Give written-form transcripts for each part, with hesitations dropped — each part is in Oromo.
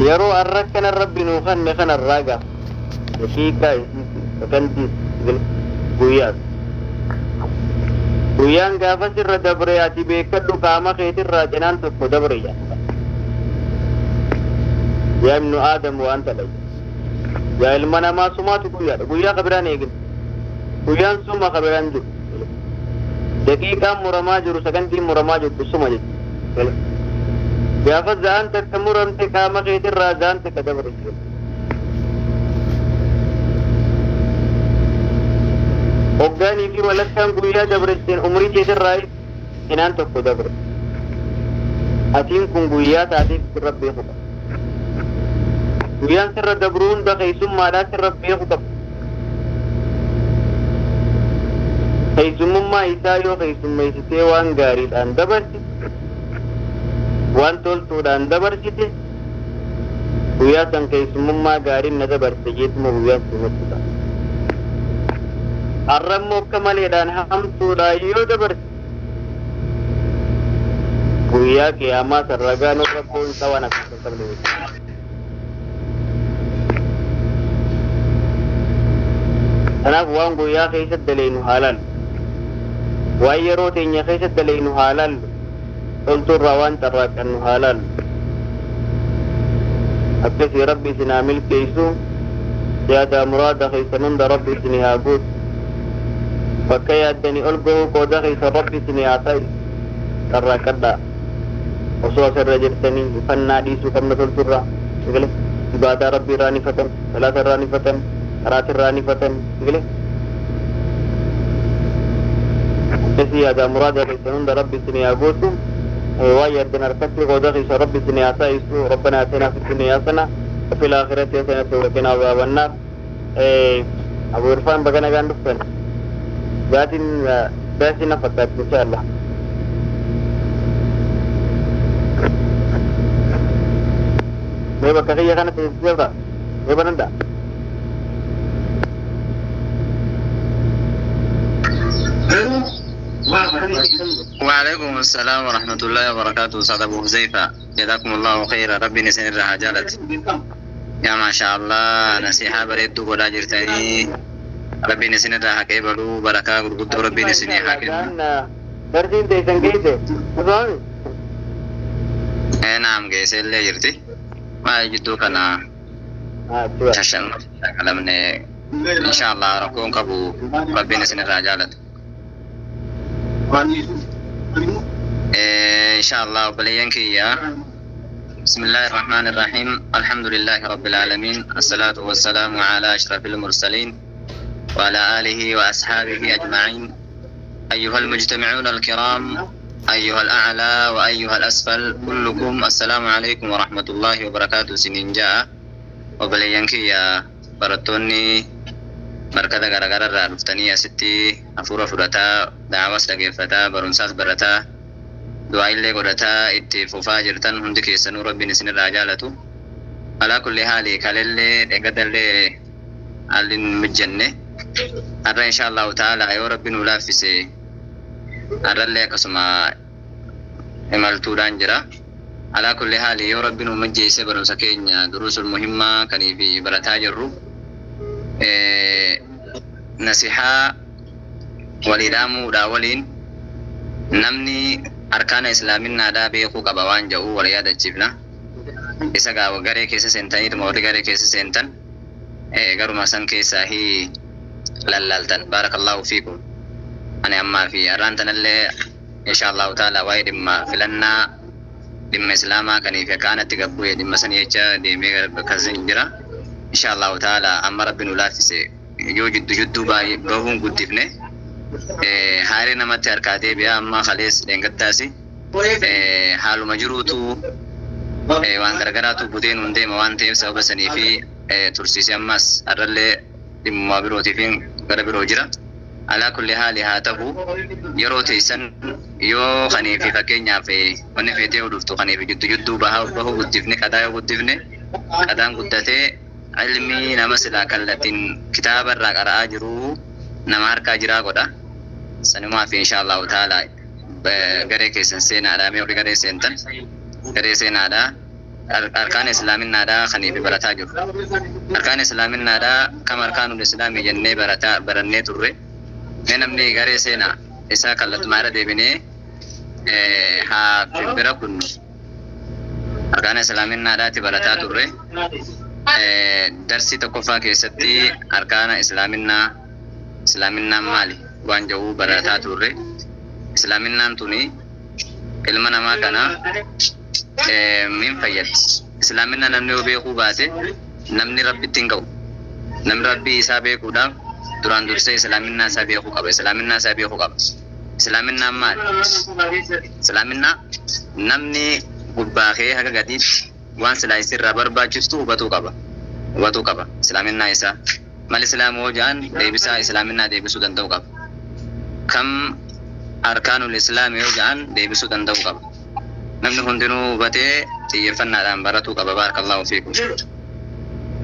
Yeroo arra kana Rabbi nuu kanne kanarraa gaa daqiiqaa isiiti sakantiis guyyaas. Guyyaan gaafa sirra dabre ati beekadhu qaama keetirraa cinaan tokko dabre jedha. Yaa ibnu Aadam waan ta'e. Yaa ilma namaa sumaatu guyyaadha. Guyyaa kabiraan eegin. Guyyaan suma kabiraan jiru. Daqiiqaan muramaa jiru sakantiin muramaa jirtu suma jechuudha. Gaafa za'aan takka muramte qaama keetirraa za'aan takka dabre jechuudha. Hoggaanii fi walakkaan guyyaa dabresteen umrii keetirraa cinaan tokko dabre. Atiin kun guyyaa taateef sirra beeku qaba. Guyyaan sirra dabruu hunda keessummaadhaa sirra beeku qaba. Keessummummaa isaa yoo keessummeessitee waan gaariidhaan dabarsite, waan toltuudhaan dabarsite, guyyaa san keessummummaa gaariin na dabarse jeetuma guyyaan simachuu ta'a. Har'a immoo akka maleedhaan hamtuudhaan yoo dabarse, guyyaa qiyaamaa san ragaa nurra bu'uun isaa waan akka hin qabne miti. Kanaaf waan guyyaa keessa daleynu haa laallu. Waan yeroo teenya keessa daleynu haa laallu. Toltuurraa waan carraaqqannu haa laallu. Akkasii Rabbi isin haa milkeessu. Yaada muraada keessan hunda Rabbi isin haa guutu. Bakka yaaddanii ol gahuu qooda keessan Rabbi isin haa ta'isu. Carraaqqadhaa. Osoo asirra jirtanii ifannaa dhiisuu qabna toltuurraa. Eegale ibaadaa Rabbi irraa ni fatan, salaata irraa ni fatan, qaraati irraa ni fatan. Eegale akkasii yaada muraada keessan hunda Rabbi isin haa guutu. Waan yaaddan harkatti qooda keessan Rabbi isin haa ta'isu. ربنا آتنا في الدنيا حسنة وفي الآخرة حسنة وقنا عذاب النار. أبو عرفان بقنا كان دفن. ذاتين ذاتين نفقات إن شاء الله. Mee bakka kiyya kana teessisa mee bananda. وعليكم السلام ورحمة الله وبركاته. أستاذ أبو حذيفة، جزاكم الله خيرا، ربي نسين الرحجالت. يا ما شاء الله، نصيحة بريد ولا جرتني، ربي نسين الرحكي بلو بركة قرقود، ربي نسين حكي. Darsiin teessan geesse. Afaami. نعم، جيس اللي جرتي ما جدو كان شاشن كلامني إن شاء الله ركون كبو، ربي نسين الرحجالت إن شاء الله. بلينك يا بسم الله الرحمن الرحيم، الحمد لله رب العالمين، الصلاة والسلام على أشرف المرسلين وعلى آله وأصحابه أجمعين. أيها المجتمعون الكرام، أيها الأعلى وأيها الأسفل، كلكم السلام عليكم ورحمة الله وبركاته. سنين جاء وبلينك يا barattoonni markada garaagaraa irraa dhuftanii asitti hafuura fudhataa, da'awas dhageeffataa, barumsaas barataa, du'aa illee godhataa itti fufaa jirtan hundi keessanuu Rabbiin isinirraa jaalatu. Alaa kulli haali, kalellee dheegadallee haalli hin mijjanne. Har'a insha Allahu ta'ala yoo Rabbi nu laaffise har'allee akkasuma imaltuudhaan jira. Alaa kulli haali, yoo Rabbi nu mijjeesse barumsa keenya duruusul muhimmaa kanii fi barataa jirru nasihaa walii dhaamuudhaa waliin namni arkaana islaaminaadhaa beekuu qaba waan jedhu wal yaadachiifna. Isa gaafa garee keessa seentaniituma warri garee keessa seentan garuma san keessaa hi lallaaltan. Barakallahu fiikum. Ani ammaa fi har'aan tanallee insha Allahu ta'ala waa'ee dhimma filannaa, dhimma islaamaa kanii fi akkaanatti gabbu'e dhimma sanii jecha deemee kasin jira. Insha Allahu ta'ala amma Rabbi nu laaffise yoo jiddu jidduu baay'ee bahuun guddifne haaree namatti harkaa deebi'a. Amma kalees dheengaddaasi haaluma jiruutu waan garagaraatu buteen hun deema waan ta'eef sababa sanii fi tursiise. Ammas har'allee dhimmuma birootiif gara biroo jira. Alaa kulli haali haa ta'u, yeroo teessan yoo kanii fi fakkeenyaaf wanni feetee yoo dhuftu kanii fi jiddu jidduu bahuu guddifne, qadaa yoo guddifne, qadaan guddatee ilmi nama silaa kallattiin kitaaba irraa qara'aa jiru nama harkaa jiraa godha. Sanumaa fi insha Allahu ta'ala garee keessan seenaadha. Mee warri garee seentan garee seenaadha. Arkaana islaaminaadhaa kaniif barataa jiru. Arkaana islaaminaadhaa kam arkaanul islaamii jennee barataa barannee turre. Mee namni garee seenaa isaa kallattumaa irra deebinee haa bira kunnu. Arkaana islaaminaadhaati barataa turre. Darsii tokkoffaa keessatti arkaana islaaminaa, islaaminaan maali waan jedhu barataa turre. Islaaminaan tuni ilma namaa kana min fayyaddi. Islaaminaa namni yoo beekuu baate namni rabbitti hin ga'u. Namni rabbii isaa beekuudhaaf duraan dursee islaaminaa isaa beekuu qaba. Islaaminaa isaa beekuu qaba. Islaaminaan maali? Islaaminaa namni gubbaa kee haga gadiitti waan silaa isirraa barbaachistu hubatuu qaba. Hubatuu qaba islaaminaa isaa. Mal islaamu yoo ja'an deebisaa islaaminaa deebisuu danda'u qaba. Kam arkaanul islaami yoo ja'an deebisuu danda'u qaba. Namni hundinuu hubatee xiyyeeffannaadhaan baratuu qaba. Baarakallahu fiikum.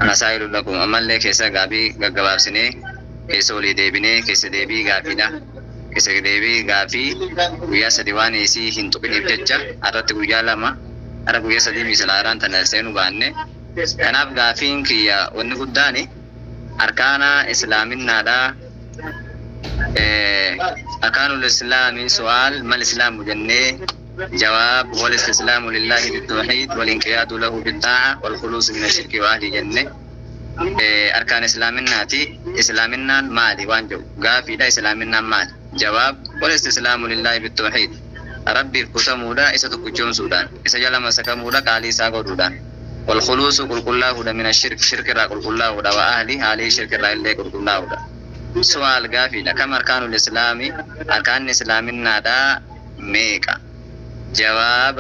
Masaa'ilu lakum ammallee keessa gaabii gaggabaabsinee keessa olii deebinee keessa deebii gaafiidha. Keessa deebii gaafii guyyaa 3 waan isii hin tuqiniif jecha irratti guyyaa 2 har'a guyyaa 3 miislaaraan tana seenuu baanne. Kanaaf gaafiin kiyya wanni guddaani arkaana islaaminaadhaa, arkaanul islaami, su'aal mal islaamu jennee, jawaab wal istislaamu lillahi bitawhiid wal inqiyaadu lahu bittaa'a wal khuluusu min ashirki wa ahli jenne. Arkaan islaaminaati, islaaminaan maali waan jedhu gaafiidha. Islaaminaan maali? Jawaab wal istislaamu lillahi bitawhiid, rabbiif kutamuudha isa tokkichoomsuudhaan, isa jala masakamuudha qaalii isaa godhuudhaan, wal khuluusu qulqullaa'uudha, min ashirk shirkirraa qulqullaa'uudha, wa ahli haalii shirkirraa illee qulqullaa'uudha. Su'aal gaafiidha, kam arkaanul islaami, arkaanni islaaminaadhaa meeqa? Jawaab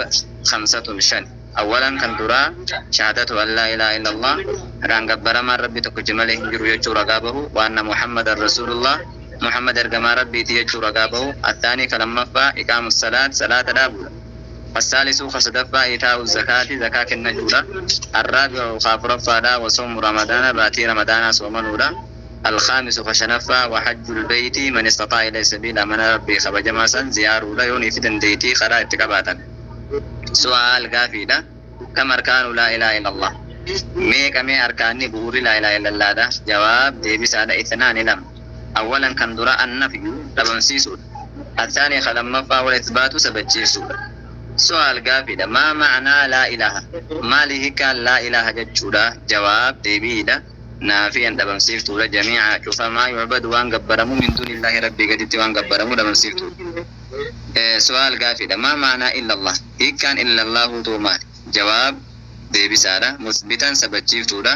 khamsatun, 5. Awwalan kan duraa shahaadatu an laa ilaaha illallah, haqaan gabbaramaan rabbi tokkichi malee hin jiru jechuu ragaa bahu, wa anna muhammadan rasuulullah, muhammad ergamaa rabbiiti jechuu ragaa bahu. Attaanii ka lammaffaa iqaamu salaat, salaata dhaabuudha. Assaalisu ka sadaffaa itaa'u zakaati, zakaa kennachuudha. Arraabi'u ka afuraffaadha wa soomu ramadaana, baatii ramadaanaa soomanuudha. Alkhaamisu ka shanaffaa wa hajjul beeyti man istaxaa ilayhi sabiila, mana rabbii kabajamaa san ziyaaruudha yoonii fi dandeeytii karaa itti qabaatan. Su'aal gaafiidha, kam arkaanu laa ilaaha illallah, meeqa mee arkaanni bu'uurri laa ilaaha illallaadha? Jawaab deebisaadha, ithnaani, 2. Awwalan kan dura annafyu dhabamsiisuudha. Athaani ka lammaffaa wal ithbaatu sabachiisuudha. Su'aal gaafiidha, maa ma'naa laa ilaaha, maali hiikkaan laa ilaaha jechuudha? Jawaab deebiidha, naafiyan dhabamsiiftuudha, jamiica cufa maa yucbadu waan gabbaramu, min duunillaahi rabbii gaditti waan gabbaramu dhabamsiiftuudha. Su'aal gaafiidha, maa ma'naa illallah, hiikkaan illallaahu too maali? Jawaab deebisaadha, musbitan sabachiiftuudha.